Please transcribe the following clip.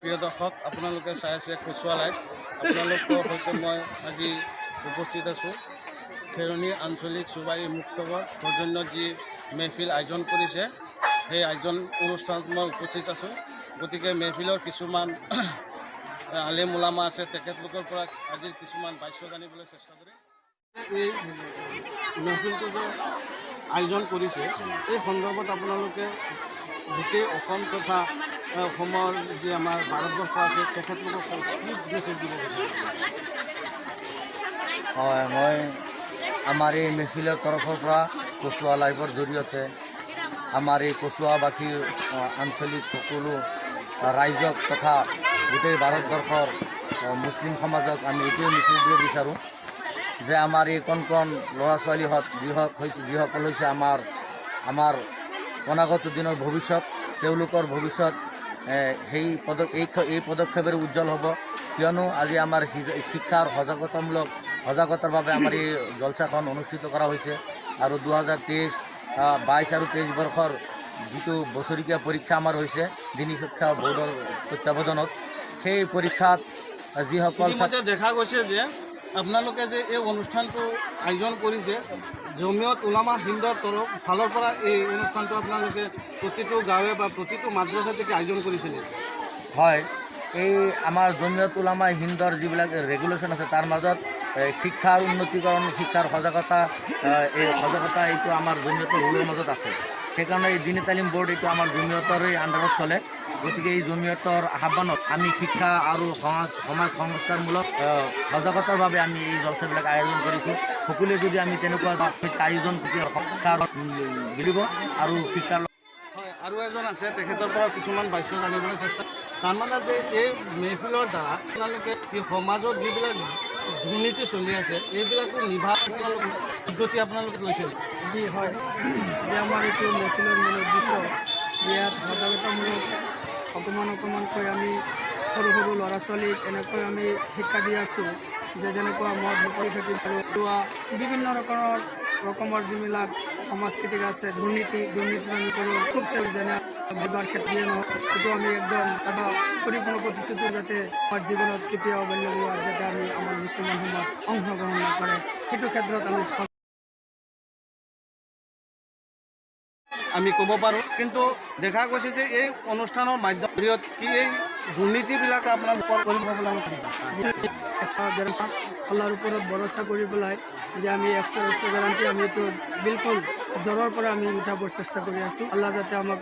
প্ৰিয় দৰ্শক, আপোনালোকে চাই আছে কচুৱা লাইভ। আপোনালোকৰ সৈতে মই আজি উপস্থিত আছোঁ খেৰণি আঞ্চলিক চুবাৰী মুক্তবৰ সৌজন্যত যি মেহফিল আয়োজন কৰিছে, সেই আয়োজন অনুষ্ঠানত মই উপস্থিত আছোঁ। গতিকে মেহফিলৰ কিছুমান আলেম ওলামা আছে, তেখেতলোকৰ পৰা আজিৰ কিছুমান ভাষ্য জানিবলৈ চেষ্টা কৰিম। এই মেহফিলটো যে আয়োজন কৰিছে, এই সন্দৰ্ভত আপোনালোকে গোটেই অসম তথা অসমৰ যি আমাৰ ভাৰতবৰ্ষ আছে, তেখেতলোকক কি মেছেজ দিব বিচাৰিছে? হয়, মই আমাৰ এই মেহফিলৰ তৰফৰ পৰা কচুৱা লাইভৰ জৰিয়তে আমাৰ এই কচুৱাবাসী আঞ্চলিক সকলো ৰাইজক তথা গোটেই ভাৰতবৰ্ষৰ মুছলিম সমাজক আমি এইটোৱে মেছেজ দিব বিচাৰোঁ যে আমাৰ এই কণ কণ ল'ৰা ছোৱালীহঁত যিসকল হৈছে আমাৰ আমাৰ অনাগত দিনৰ ভৱিষ্যত, তেওঁলোকৰ ভৱিষ্যত সেই পদ এই এই পদক্ষেপেৰে উজ্জ্বল হ'ব। কিয়নো আজি আমাৰ শিক্ষাৰ সজাগতাৰ বাবে আমাৰ এই জলচাখন অনুষ্ঠিত কৰা হৈছে আৰু 2023, 22 আৰু 23 বৰ্ষৰ যিটো বছৰেকীয়া পৰীক্ষা আমাৰ হৈছে দিনী শিক্ষা বৰ্ডৰ তত্বাৱধানত, সেই পৰীক্ষাত যিসকল ছাত্ৰ ইতিমধ্যে দেখা গৈছে যে আপোনালোকে যে এই অনুষ্ঠানটো আয়োজন কৰিছে, জমিয়ত উলামা হিন্দৰ ফালৰ পৰা এই অনুষ্ঠানটো আপোনালোকে প্ৰতিটো গাঁৱে বা প্ৰতিটো মাদ্ৰাছাতে আয়োজন কৰিছিলে? হয়, এই আমাৰ জমিয়ত উলামা হিন্দৰ যিবিলাক ৰেগুলেশ্যন আছে, তাৰ মাজত শিক্ষাৰ উন্নতিকৰণ, শিক্ষাৰ সজাগতা, এই সজাগতা এইটো আমাৰ জমিয়তৰ ৰুলৰ মাজত আছে। সেইকাৰণে এই দিনী তালিম বৰ্ড এইটো আমাৰ জমিয়তৰে আণ্ডাৰত চলে। গতিকে এই জমিয়তৰ আহ্বানত আমি শিক্ষা আৰু সমাজ সংস্কাৰমূলক সজাগতাৰ বাবে আমি এই জলচাবিলাক আয়োজন কৰিছোঁ। সকলোৱে যদি আমি তেনেকুৱা আয়োজন শিক্ষাৰ মিলিব আৰু শিক্ষাৰ হয়, আৰু এজন আছে, তেখেতৰ পৰা কিছুমান ভাষ্য জানিবলৈ চেষ্টা। তাৰমানে যে এই মেহফিলৰ দ্বাৰা আপোনালোকে এই সমাজত যিবিলাক দুৰ্নীতি চলি আছে, এইবিলাকো নিৰ্বাহ আপোনালোক পদ্ধতি আপোনালোকে লৈছে? জি হয়, যে আমাৰ এইটো মেহফিলৰ মূল উদ্দেশ্য যে ইয়াত সজাগতামূলক অকণমান অকণমানকৈ আমি সৰু সৰু ল'ৰা ছোৱালীক এনেকৈ আমি শিক্ষা দি আছোঁ যে যেনেকুৱা মদ কৰি থাকিব আৰু বিভিন্ন ৰকমৰ যিবিলাক সাংস্কৃতিক আছে, দুৰ্নীতি আমি কৰোঁ খুব যেনে বিবাহ ক্ষেত্ৰত যিয়ে নহওক, সেইটো আমি একদম এটা পৰিপূৰ্ণ প্ৰতিশ্ৰুতি যাতে আমাৰ জীৱনত কেতিয়াও বাল্য বিবাহত যাতে আমি আমাৰ মুছলমান সমাজ অংশগ্ৰহণ নকৰে, সেইটো ক্ষেত্ৰত আমি আমি ক'ব পাৰোঁ। কিন্তু দেখা গৈছে যে এই অনুষ্ঠানৰ মাধ্যম জৰিয়তে কি এই দুৰ্নীতিবিলাক আপোনালোকৰ কৰিব? 100 150 আল্লাহৰ ওপৰত ভৰসা কৰি পেলাই যে আমি 100 100 গেৰাণ্টি আমি এইটো বিলকুল জৰৰ পৰা আমি উঠাবৰ চেষ্টা কৰি আছোঁ। আল্লাহ যাতে আমাক